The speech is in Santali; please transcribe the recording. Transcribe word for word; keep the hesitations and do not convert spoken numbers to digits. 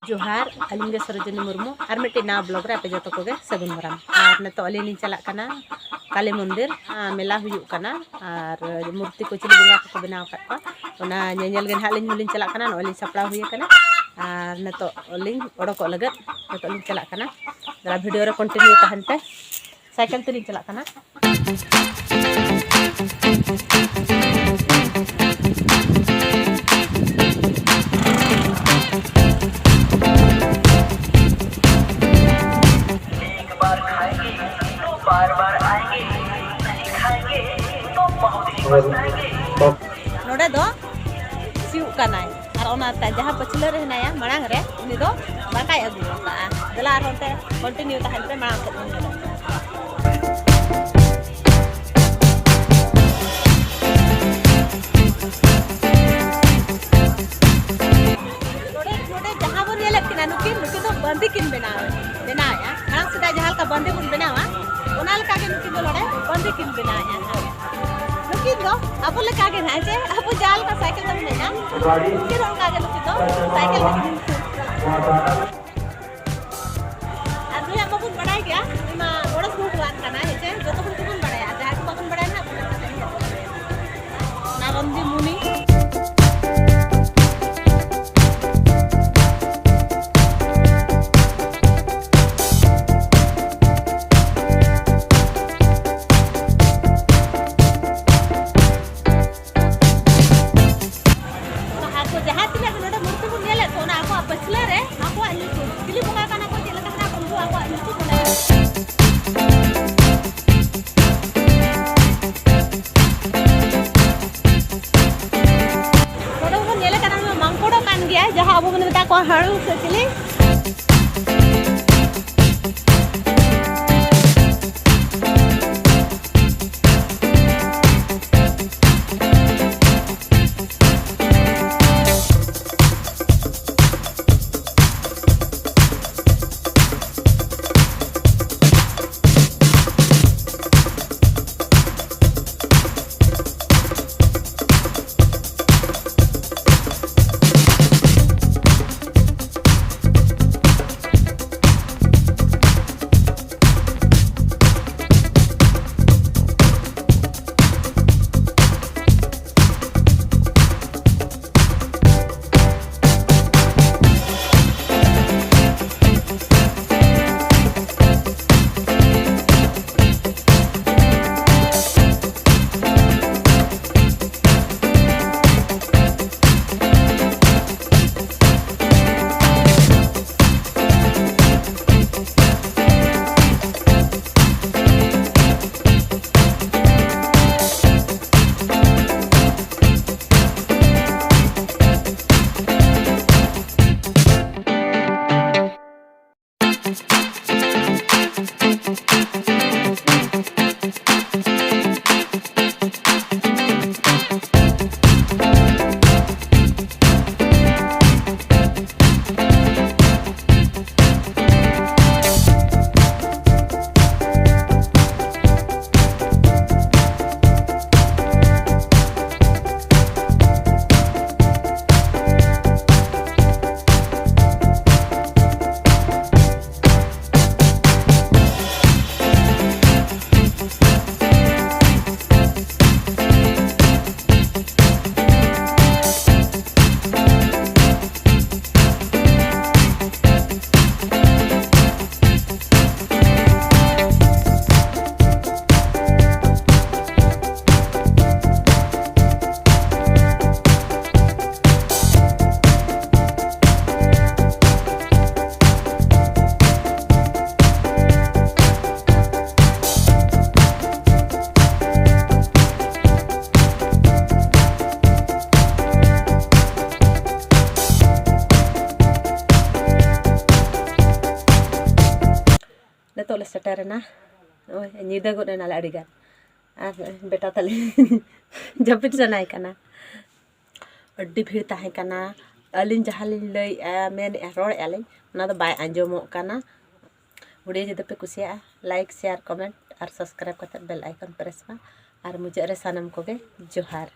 ᱡᱚᱦᱟᱨ, ᱟᱹᱞᱤᱧ ᱜᱮ ᱥᱚᱨᱳᱡᱤᱱᱤ ᱢᱩᱨᱢᱩ᱾ ᱟᱨ ᱢᱤᱫᱴᱮᱱ ᱱᱟᱣᱟ ᱵᱞᱚᱜ ᱨᱮ ᱟᱯᱮ ᱡᱚᱛᱚ ᱠᱚᱜᱮ ᱥᱟᱹᱜᱩᱱ ᱫᱟᱨᱟᱢ᱾ ᱟᱨ ᱱᱤᱛᱚᱜ ᱟᱹᱞᱤᱧ ᱞᱤᱧ ᱪᱟᱞᱟᱜ ᱠᱟᱱᱟ ᱠᱟᱞᱤ ᱢᱚᱱᱫᱤᱨ, ᱟᱨ ᱢᱮᱞᱟ ᱦᱩᱭᱩᱜ ᱠᱟᱱᱟ, ᱟᱨ ᱢᱩᱨᱛᱤ ᱠᱚ ᱪᱤᱞᱤ ᱵᱚᱸᱜᱟ ᱠᱚᱠᱚ ᱵᱮᱱᱟᱣ ᱟᱠᱟᱫ ᱠᱚᱣᱟ, ᱚᱱᱟ ᱧᱮᱧᱮᱞ ᱜᱮ ᱱᱟᱦᱟᱜ ᱞᱤᱧ ᱦᱚᱸᱞᱤᱧ ᱪᱟᱞᱟᱜ ᱠᱟᱱᱟ᱾ ᱱᱚᱜᱼᱚᱭ ᱞᱤᱧ ᱥᱟᱯᱲᱟᱣ ᱦᱩᱭ ᱟᱠᱟᱱᱟ, ᱟᱨ ᱱᱤᱛᱚᱜ ᱞᱤᱧ ᱚᱰᱚᱠᱚᱜ ᱞᱟᱹᱜᱤᱫ, ᱱᱤᱛᱚᱜ ᱞᱤᱧ ᱪᱟᱞᱟᱜ ᱠᱟᱱᱟ᱾ ᱫᱮᱞᱟ ᱵᱷᱤᱰᱤᱭᱳ ᱨᱮ ᱠᱚᱱᱴᱤᱱᱤᱭᱩ ᱛᱟᱦᱮᱱ ᱯᱮ᱾ ᱥᱟᱭᱠᱮᱞ ᱛᱮᱞᱤᱧ ᱪᱟᱞᱟᱜ ᱠᱟᱱᱟ᱾ ᱱᱚᱰᱮ ᱫᱚ ᱥᱤᱭᱳᱜ ᱠᱟᱱᱟᱭ, ᱟᱨ ᱚᱱᱟ ᱛᱟ-, ᱡᱟᱦᱟᱸ ᱯᱟᱹᱪᱷᱞᱟᱹ ᱨᱮ ᱦᱮᱱᱟᱭᱟ ᱢᱟᱲᱟᱝ ᱨᱮ, ᱩᱱᱤ ᱫᱚ ᱫᱟᱠᱟᱭ ᱟᱹᱜᱩ ᱟᱠᱟᱫᱼᱟ᱾ ᱫᱮᱞᱟ ᱟᱨᱦᱚᱸ ᱚᱱᱛᱮ ᱠᱚᱱᱴᱤᱱᱤᱭᱩ ᱛᱟᱦᱮᱱ ᱯᱮ, ᱢᱟᱲᱟᱝ ᱥᱮᱫ ᱵᱚᱱ ᱧᱮᱞᱟ᱾ ᱱᱚᱰᱮ, ᱱᱚᱰᱮ ᱡᱟᱦᱟᱸ ᱵᱚᱱ ᱧᱮᱞᱮᱫ ᱠᱤᱱᱟ, ᱱᱩᱠᱤᱱ, ᱱᱩᱠᱤᱱ ᱫᱚ ᱵᱟᱸᱫᱤ ᱠᱤᱱ ᱵᱮᱱᱟᱣ, ᱵᱮᱱᱟᱣᱮᱫᱼᱟ᱾ ᱢᱟᱲᱟᱝ ᱥᱮᱫᱟᱭ ᱡᱟᱦᱟᱸ ᱞᱮᱠᱟ ᱵᱟᱸᱫᱤ ᱵᱚᱱ ᱵᱮᱱᱟᱣᱟ, ᱚᱱᱟ ᱞᱮᱠᱟ ᱜᱮ ᱱᱩᱠᱤᱱ ᱫᱚ ᱱᱚᱰᱮ ᱵᱟᱸᱫᱤ ᱠᱤᱱ ᱵᱮᱱᱟᱣᱮᱫᱼᱟ᱾ ᱱᱩᱠᱤᱱ ᱫᱚ ᱟᱵᱚ ᱞᱮᱠᱟ ᱜᱮ ᱱᱟᱦᱟᱜ, ᱡᱮ ᱟᱵᱚ ᱡᱟᱦᱟᱸ ᱞᱮᱠᱟ ᱥᱟᱭᱠᱮᱞ ᱛᱮᱵᱚᱱ ᱦᱮᱡᱼᱟ, ᱱᱩᱠᱤᱱ ᱦᱚᱸ ᱚᱱᱠᱟ ᱜᱮ ᱱᱩᱠᱤᱱ ᱫᱚ ᱥᱟᱭᱠᱮᱞ ᱛᱮᱠᱤᱱ ᱦᱤᱡᱩᱜᱼᱟ᱾ ᱟᱨ ᱱᱩᱭᱟᱜ ᱢᱟᱵᱚᱱ ᱵᱟᱲᱟᱭ ᱜᱮᱭᱟ, ᱱᱩᱭ ᱢᱟ ᱜᱚᱲᱚ ᱥᱚᱦᱚᱫ ᱦᱚᱲ ᱠᱟᱱᱟᱭ, ᱦᱮᱸ ᱪᱮ? ᱡᱚᱛᱚ ᱦᱚᱲ ᱜᱮᱵᱚᱱ ᱵᱟᱲᱟᱭᱟ, ᱡᱟᱦᱟᱸᱭ ᱠᱚ ᱵᱟᱵᱚᱱ ᱵᱟᱲᱟᱭᱟ ᱱᱟᱦᱟᱜ, ᱱᱟᱨᱚᱱᱫᱤ ᱢᱩᱱᱤ᱾ ᱟᱠᱚ ᱡᱟᱦᱟᱸ ᱛᱤᱱᱟᱹᱜ ᱜᱮ ᱱᱚᱰᱮ ᱢᱩᱨᱛᱤ ᱵᱚᱱ ᱧᱮᱞᱮᱫ ᱠᱚ, ᱚᱱᱟ ᱟᱠᱚᱣᱟᱜ ᱯᱟᱹᱪᱷᱞᱟᱹ ᱨᱮ ᱟᱠᱚᱣᱟᱜ ᱧᱩᱛᱩᱢ, ᱪᱤᱞᱤ ᱵᱚᱸᱜᱟ ᱠᱟᱱᱟ ᱠᱚ, ᱪᱮᱫ ᱞᱮᱠᱟ ᱠᱟᱱᱟ ᱠᱚ, ᱩᱱᱠᱩ ᱟᱠᱚᱣᱟᱜ ᱧᱩᱛᱩᱢ ᱚᱸᱰᱮ᱾ ᱱᱚᱰᱮ ᱵᱚᱱ ᱧᱮᱞᱮ ᱠᱟᱱᱟ, ᱱᱚᱣᱟ ᱢᱟᱝᱠᱚᱲᱚ ᱠᱟᱱ ᱜᱮᱭᱟ, ᱡᱟᱦᱟᱸ ᱟᱵᱚ ᱵᱚᱱ ᱢᱮᱛᱟ ᱠᱚᱣᱟ ᱦᱟᱹᱲᱩ ᱥᱮ ᱪᱤᱞᱤ᱾ ᱥᱮᱴᱮᱨᱮᱱᱟ᱾ ᱱᱚᱜᱼᱚᱭ ᱧᱤᱫᱟᱹ ᱜᱚᱫ ᱮᱱᱟᱞᱮ ᱟᱹᱰᱤ ᱜᱟᱱ᱾ ᱟᱨ ᱵᱮᱴᱟ ᱛᱟᱞᱮ ᱡᱟᱹᱯᱤᱫ ᱥᱟᱱᱟᱭ ᱠᱟᱱᱟ᱾ ᱟᱹᱰᱤ ᱵᱷᱤᱲ ᱛᱟᱦᱮᱸ ᱠᱟᱱᱟ᱾ ᱟᱹᱞᱤᱧ ᱡᱟᱦᱟᱸ ᱞᱤᱧ ᱞᱟᱹᱭᱮᱜᱼᱟ, ᱢᱮᱱᱮᱜᱼᱟ, ᱨᱚᱲᱮᱜᱼᱟ ᱞᱤᱧ, ᱚᱱᱟ ᱫᱚ ᱵᱟᱭ ᱟᱸᱡᱚᱢᱚᱜ ᱠᱟᱱᱟ᱾ ᱵᱷᱤᱰᱤᱭᱳ ᱡᱩᱫᱤ ᱯᱮ ᱠᱩᱥᱤᱭᱟᱜᱼᱟ, ᱞᱟᱭᱤᱠ, ᱥᱮᱭᱟᱨ, ᱠᱚᱢᱮᱱᱴ ᱟᱨ ᱥᱟᱵᱥᱠᱨᱟᱭᱤᱵ ᱠᱟᱛᱮ ᱵᱮᱞ ᱟᱭᱠᱚᱱ ᱯᱨᱮᱥ ᱢᱟ᱾ ᱟᱨ ᱢᱩᱪᱟᱹᱫ ᱨᱮ ᱥᱟᱱᱟᱢ ᱠᱚᱜᱮ ᱡᱚᱦᱟᱨ᱾